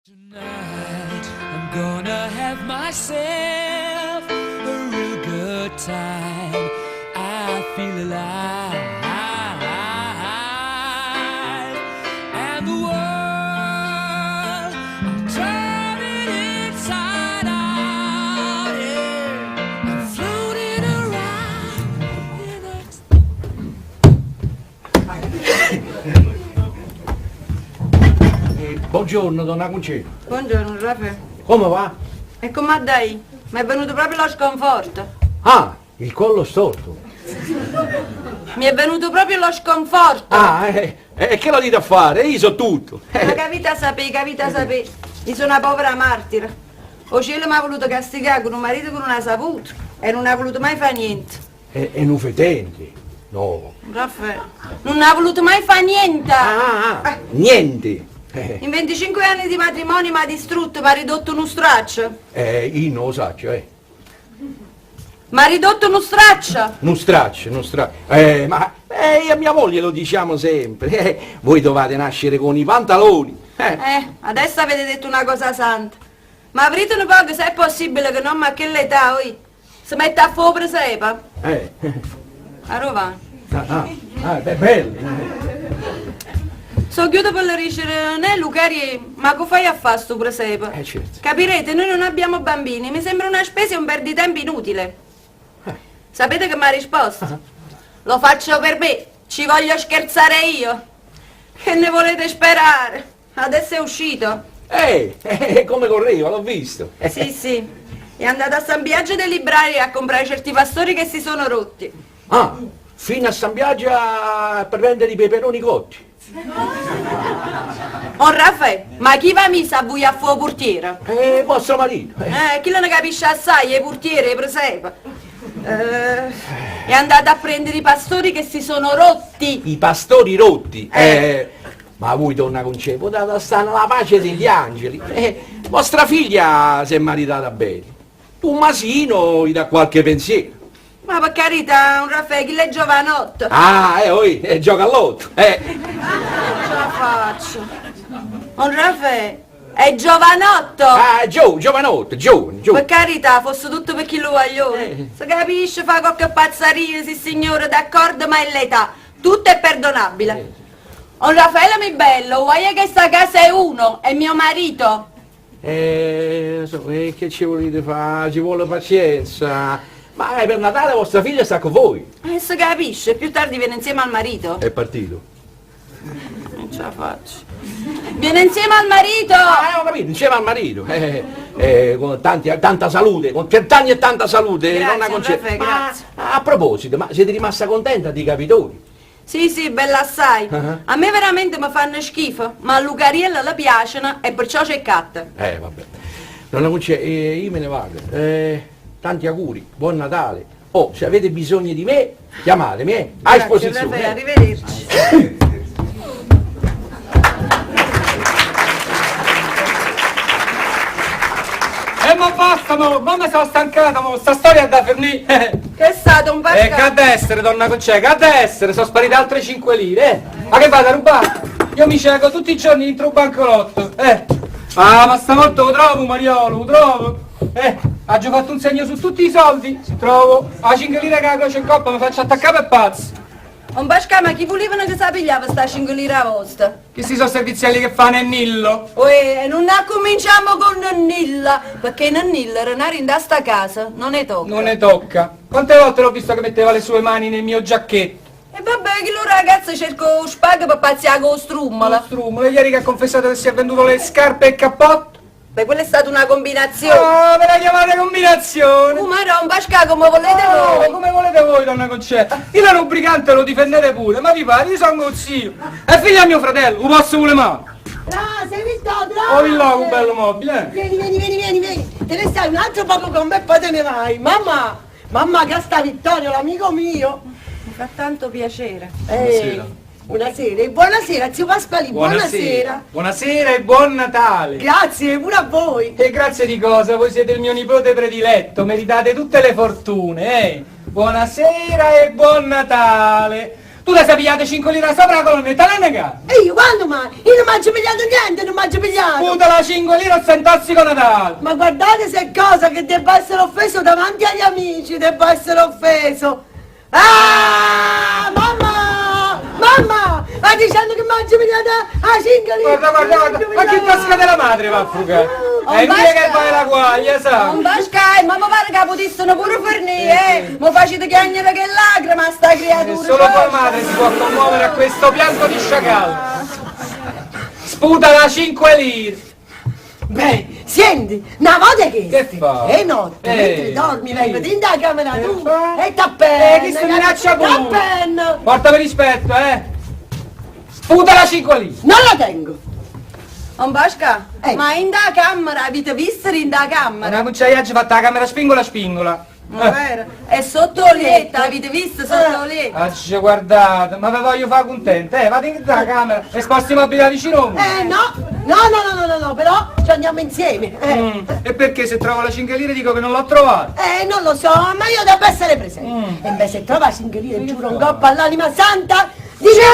Tonight I'm gonna have myself a real good time. I feel alive. And the world, I'm turning inside out. Yeah. I'm floating around in Eh, buongiorno, donna Concetta. Buongiorno, Raffaele. Come va? E come dai? Mi è venuto proprio lo sconforto. Ah, il collo storto. Mi è venuto proprio lo sconforto. Ah, eh, eh, che lo dite a fare? Io so tutto. Ma che vita sapè, che vita sapè. Io sono una povera martire. O cielo mi ha voluto castigare con un marito che non ha saputo e non ha voluto mai fare niente. E, e non fetente. No. Raffaele, non ha voluto mai fare niente. Ah, ah, niente. Eh, In 25 anni di matrimonio mi ha distrutto, mi ha ridotto uno straccio. eh, io non lo saccio, eh. Mi ha ridotto uno straccio. Non straccio, non straccio. Eh, ma eh, io a mia moglie lo diciamo sempre. Eh, voi dovete nascere con i pantaloni. Eh. Eh, adesso avete detto una cosa santa. Ma aprite un poco se è possibile che non ma a che l'età, oi, si mette a fuoco presepe. Eh. A Roma. Ah, ah, ah, beh, bello. eh. Sono chiusa per la ricere, né Lucari, ma che fai a fare sto presepe? Eh, certo. Capirete, noi non abbiamo bambini, mi sembra una spesa e un perditempo inutile. Sapete che mi ha risposto? Lo faccio per me, ci voglio scherzare io. Che ne volete sperare? Adesso è uscito. Eh, eh, come correva, l'ho visto. Eh, Sì, sì. È andato a San Biagio dei Librai a comprare certi pastori che si sono rotti. Ah, fino a San Biagio a prendere i peperoni cotti. Oh Raffaele, ma chi va misa a voi a fuoco portiere? Eh, vostro marito. Eh. Eh, chi non ne capisce assai, i portieri, i presepe. Eh, è andato a prendere i pastori che si sono rotti. I pastori rotti. Eh. Eh, ma voi, donna Concetta, potete stare nella pace degli angeli. Eh, vostra figlia si è maritata bene. Un masino gli dà qualche pensiero. Ma per carità, un Raffaele, chi è giovanotto? Ah, eh, oi, eh, gioca all'otto. Eh. Non ce la faccio. Un Raffaele, è giovanotto. Ah, Gio, giovanotto, giovane, giovane. Per carità, fosse tutto per chi lo voglione. Eh. Si capisce, fa qualche pazzaria, sì signore, d'accordo, ma è l'età. Tutto è perdonabile. Eh. On Raffaele mi bello, vuoi che sta casa è uno, è mio marito. Eh, so, eh, che ci volete fare? Ci vuole pazienza. Ma eh, per Natale vostra figlia sta con voi. E si capisce, più tardi viene insieme al marito. È partito. Non ce la faccio. Viene insieme al marito! Ah, ho capito, insieme al marito. Eh, eh, con tanti- tanta salute, con cent'anni e tanta salute, Grazie, donna Concetta. Raffaele, Ma, grazie. a proposito, ma siete rimasta contenta di Capitoni? Sì, sì, bella assai. Ah. A me veramente mi fanno schifo, ma a Lucariella le piacciono e perciò c'è catta. Eh, vabbè. Donna Concetta, eh, io me ne vado. Eh, tanti auguri, buon Natale. Oh, se avete bisogno di me, chiamatemi, eh. A Grazie, disposizione. Raffaele, eh. arrivederci. E ma basta, mo, ma mi sono stancata, mo, sta storia è da finire. Che è stato un E che pascal? ad essere, donna Concetta, che ad essere, sono sparite altre 5 lire, eh. Ma che vado a rubare? Io mi cieco tutti i giorni dentro un bancolotto, eh. Ah, ma stavolta lo trovo, Mariolo, lo trovo. Eh, ha già fatto un segno su tutti i soldi, se trovo. A 5 lire che la croce in coppa mi faccio attaccare per pazzo. Un pascal, ma chi volevano che si pigliava sta 5 lire a vostra? Questi sono serviziali che fa Nennillo. Uè, non cominciamo con Nannilla, perché Nannilla renare in da sta casa non ne tocca. Non ne tocca. Quante volte l'ho visto che metteva le sue mani nel mio giacchetto? E vabbè, che lo ragazzo cerca lo spago per pazziare con lo strummolo. Strummolo, ieri che ha confessato che si è venduto le scarpe e il cappotto. Beh, quella è stata una combinazione. Oh, ve la chiamate combinazione! Oh, ma no, un pascal come volete Oh, voi. come volete voi, donna Concetta. Io ero brigante lo difendete pure, ma vi pare, io sono un zio. È figlio a mio fratello, lo posso pure male. Tra, sei visto? Tra! Oh, il là, un bello mobile, eh. Vieni, vieni, vieni, vieni, vieni. Te ne stai un altro poco con me e poi te ne vai. Mamma, mamma che sta Vittorio, l'amico mio. Mi fa tanto piacere. Eh, buonasera. E buonasera, zio Pasquale, buonasera. Buonasera e buon Natale. Grazie, pure a voi. E grazie di cosa? Voi siete il mio nipote prediletto, meritate tutte le fortune, eh. Buonasera e buon Natale. Tu ti sei pigliato 5 lire sopra la colonnetta, l'hai negato? E io quando mai? Io non mi ho pigliato niente, non mi ho pigliato. Sputa la 5 lire o sei intossico Natale! Ma guardate se è cosa che debba essere offeso davanti agli amici, debba essere offeso. Ah, mamma! Mamma! Va dicendo che mi ho pigliato a 5 lire. Guarda, guarda, guarda, ma che tasca della madre va a frugare? Oh, È inutile che basta. fai la guaglia, sa? Non basca, ma mi pare che potessero pure fornire, eh! Mi facete chiagnere che lacrima sta creatura! Solo tua madre si può commuovere a questo pianto di sciacallo. Sputa la 5 lire. Beh, senti, una volta che... Che fa? È notte, Eh. mentre dormi, vengo in da camera Che tu fa? e t'appenno. Eh, chi si minaccia pure? T'appenno. Portami rispetto, eh. Sputa la 5 lire. Non la tengo. Non basca, Eh. ma in da camera, avete visto in da camera? Una cucciaia ci fatta la camera spingola spingola. Ma vero? E sotto il letto, avete visto sotto il letto? Ah, ci guardate, ma vi voglio fare contento, eh? Vado in da camera e sposti i mobili da vicino. Eh no, no, no, no, no, no, no, però ci andiamo insieme. Eh. Mm, E perché se trovo la 5 lire dico che non l'ho trovata? Eh, non lo so, ma io devo essere presente. E beh, se trova 5 lire, giuro un coppa all'anima santa, dice...